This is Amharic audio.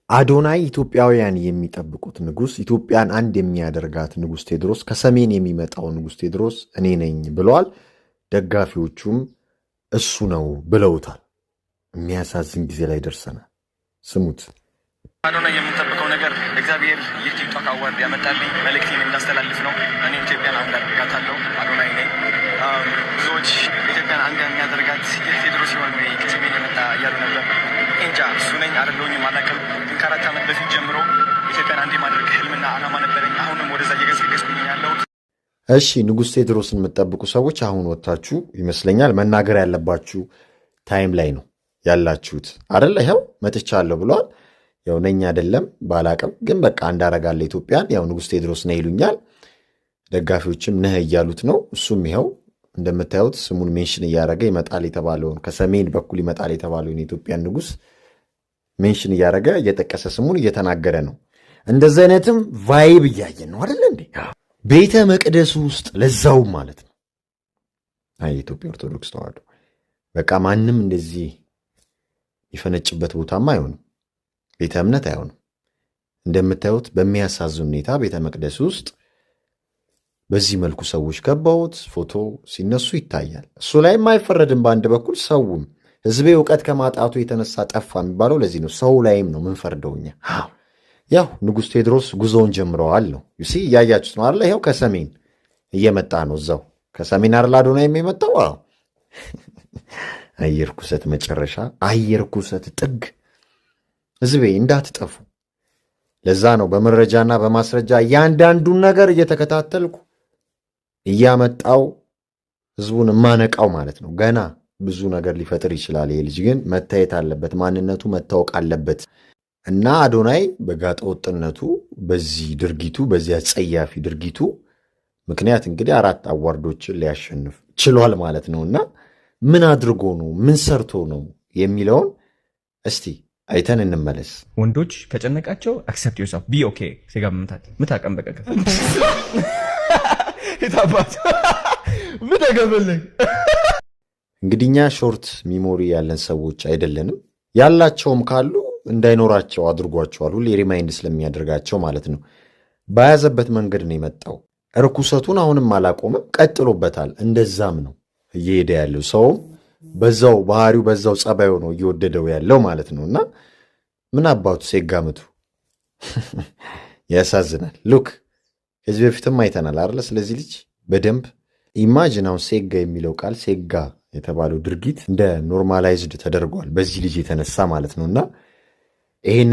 አዶናይ ኢትዮጵያውያን የሚጠብቁት ንጉስ፣ ኢትዮጵያን አንድ የሚያደርጋት ንጉስ ቴዎድሮስ፣ ከሰሜን የሚመጣው ንጉስ ቴዎድሮስ እኔ ነኝ ብለዋል። ደጋፊዎቹም እሱ ነው ብለውታል። የሚያሳዝን ጊዜ ላይ ደርሰናል። ስሙት። አዶናይ የምንጠብቀው ነገር እግዚአብሔር ይህ ቲክቶክ award ያመጣልኝ መልእክቴን እንዳስተላልፍ ነው። እኔ ኢትዮጵያን አንድ አደርጋታለሁ። አዶናይ ነኝ። ብዙዎች ኢትዮጵያን አንድ የሚያደርጋት ይህ ቴዎድሮስ ሲሆን ወይ ከሰሜን የመጣ እያሉ ነበር። እንጃ እሱ ነኝ አይደለሁኝም አላውቅም። ግን ከ4 ዓመት በፊት ጀምሮ ኢትዮጵያን አንድ የማድረግ ህልምና ዓላማ ነበረኝ። አሁንም ወደዛ እየገሰገስኩኝ ያለሁት። እሺ፣ ንጉስ ቴዎድሮስን የምትጠብቁ ሰዎች አሁን ወጥታችሁ ይመስለኛል መናገር ያለባችሁ time ላይ ነው ያላችሁት አደለ? ይኸው መጥቻለሁ ብሏል። ያው ነኝ አይደለም ባላቅም፣ ግን በቃ እንዳረጋለ ኢትዮጵያን ያው ንጉስ ቴዎድሮስ ነህ ይሉኛል። ደጋፊዎችም ነህ እያሉት ነው። እሱም ይኸው እንደምታዩት ስሙን mention እያደረገ ይመጣል የተባለውን፣ ከሰሜን በኩል ይመጣል የተባለውን የኢትዮጵያን ንጉስ mention እያደረገ፣ እየጠቀሰ፣ ስሙን እየተናገረ ነው። እንደዚህ አይነትም vibe እያየን ነው አደለ እንዴ? ቤተ መቅደሱ ውስጥ ለዛውም ማለት ነው። አይ የኢትዮጵያ ኦርቶዶክስ ተዋሕዶ፣ በቃ ማንም እንደዚህ የፈነጭበት ቦታማ አይሆንም፣ ቤተ እምነት አይሆንም። እንደምታዩት በሚያሳዝን ሁኔታ ቤተ መቅደስ ውስጥ በዚህ መልኩ ሰዎች ከበውት ፎቶ ሲነሱ ይታያል። እሱ ላይም አይፈረድም። በአንድ በኩል ሰውም ህዝቤ እውቀት ከማጣቱ የተነሳ ጠፋ የሚባለው ለዚህ ነው። ሰው ላይም ነው ምንፈርደው እኛ። ያው ንጉሥ ቴዎድሮስ ጉዞውን ጀምረዋል ነው። You see፣ እያያችሁት ነው አለ። ይኸው ከሰሜን እየመጣ ነው። እዛው ከሰሜን አይደል አዶናይ የሚመጣው? አዎ። አየር ኩሰት መጨረሻ፣ አየር ኩሰት ጥግ። ህዝቤ እንዳትጠፉ። ለዛ ነው በመረጃና በማስረጃ እያንዳንዱን ነገር እየተከታተልኩ እያመጣው ህዝቡን እማነቃው ማለት ነው። ገና ብዙ ነገር ሊፈጥር ይችላል። ይሄ ልጅ ግን መታየት አለበት፣ ማንነቱ መታወቅ አለበት። እና አዶናይ በጋጠ ወጥነቱ፣ በዚህ ድርጊቱ፣ በዚህ አጸያፊ ድርጊቱ ምክንያት እንግዲህ አራት award ኦችን ሊያሸንፍ ችሏል ማለት ነው። እና ምን አድርጎ ነው፣ ምን ሰርቶ ነው የሚለውን እስቲ አይተን እንመለስ። ወንዶች ከጨነቃቸው accept yourself, be okay። ሴጋ መምታት ምታ ቀን በቀን የታባት ምን ተገበለኝ። እንግዲህ እኛ short memory ያለን ሰዎች አይደለንም። ያላቸውም ካሉ እንዳይኖራቸው አድርጓቸዋል። ሁሌ remind ስለሚያደርጋቸው ማለት ነው። በያዘበት መንገድ ነው የመጣው። እርኩሰቱን አሁንም አላቆምም፣ ቀጥሎበታል። እንደዛም ነው እየሄደ ያለው። ሰውም በዛው ባህሪው፣ በዛው ጸባዩ ነው እየወደደው ያለው ማለት ነው። እና ምን አባቱ ሴጋምቱ ያሳዝናል። Look፣ ከዚህ በፊትም አይተናል አይደለ? ስለዚህ ልጅ በደንብ imagine። አሁን ሴጋ የሚለው ቃል፣ ሴጋ የተባለው ድርጊት እንደ normalized ተደርጓል በዚህ ልጅ የተነሳ ማለት ነው። እና ይሄን